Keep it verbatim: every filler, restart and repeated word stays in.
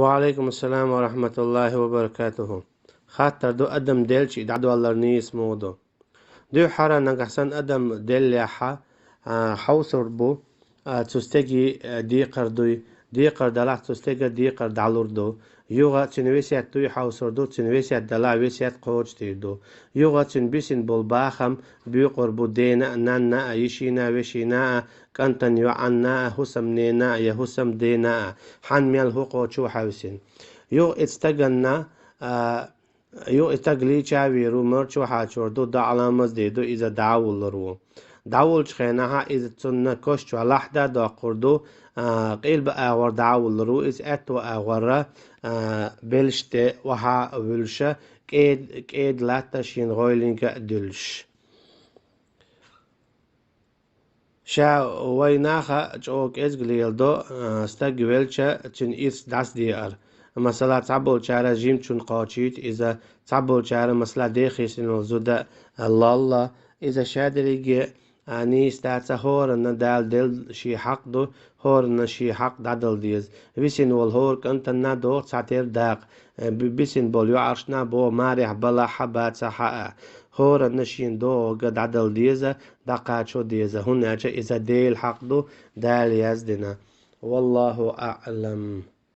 Ва алейкум ассалам ва рахматуллахи ва баракатуху. Хаттар ду: адам делча дӀадоллар нийса муха ду? Дуьххьара нагахь санна адам деллехьа, а, хьовсур бу, а, цу стеги, а, декхар дуй, декхар далахь цу стега декхар дӀалур ду. Юха цуьнан весет дуй хьовсур ду, цуьнан весет далахь весет кхочушдийр ду. Юха цуьнан бисина болу бахам буькъур бу дена а, нанна а, йишина а, вешина а, кӀантан йоӀанна а, хӀусамнена а, я хӀусамдена а, хьан мел хӀу кхочу хьаьвсина. Юха и стаганна, а, Юха и стаг лийча а вийр ву, марчо хьачор ду, доӀа-ламаз дийр ду, иза дӀа а вуллур ву. ДӀавуллучу хенахьа иза цунна кош чохь лахьда а доккхур ду, а, къилба агӀор дӀа а вуллур ву, иза аьтту агӀорра, а, белш тӀе охьа а вуьллуша, кӀед-, кӀеда латта шена гӀойлинга а дуьллуш. Ша вай наха чӀогӀа кӀезга леладо, а, стаг велча, цуьнан ирс дӀасадеар. Масала, цхьаболчара жимачунна кхочуьйту иза, цхьаболчара, масала, дехийсина волу зуда, а, лолла. Иза ша дерриге, а, нийса дац, хӀоранна Дала делла шен хьакъ ду, хӀоранна шен хьакъ дӀадала деза. Висина волу хӀора кӀантанна догӀу цхьатера дакъа, э, би-, бисина болу йоӀаршна боху марехь балахьа бацахьа а. ХӀоранна шена догӀург дӀадала деза, дӀакхачо деза, хӀунда аьлча иза Делан хьакъ ду, Дала яздина. Валлаху аӀлам.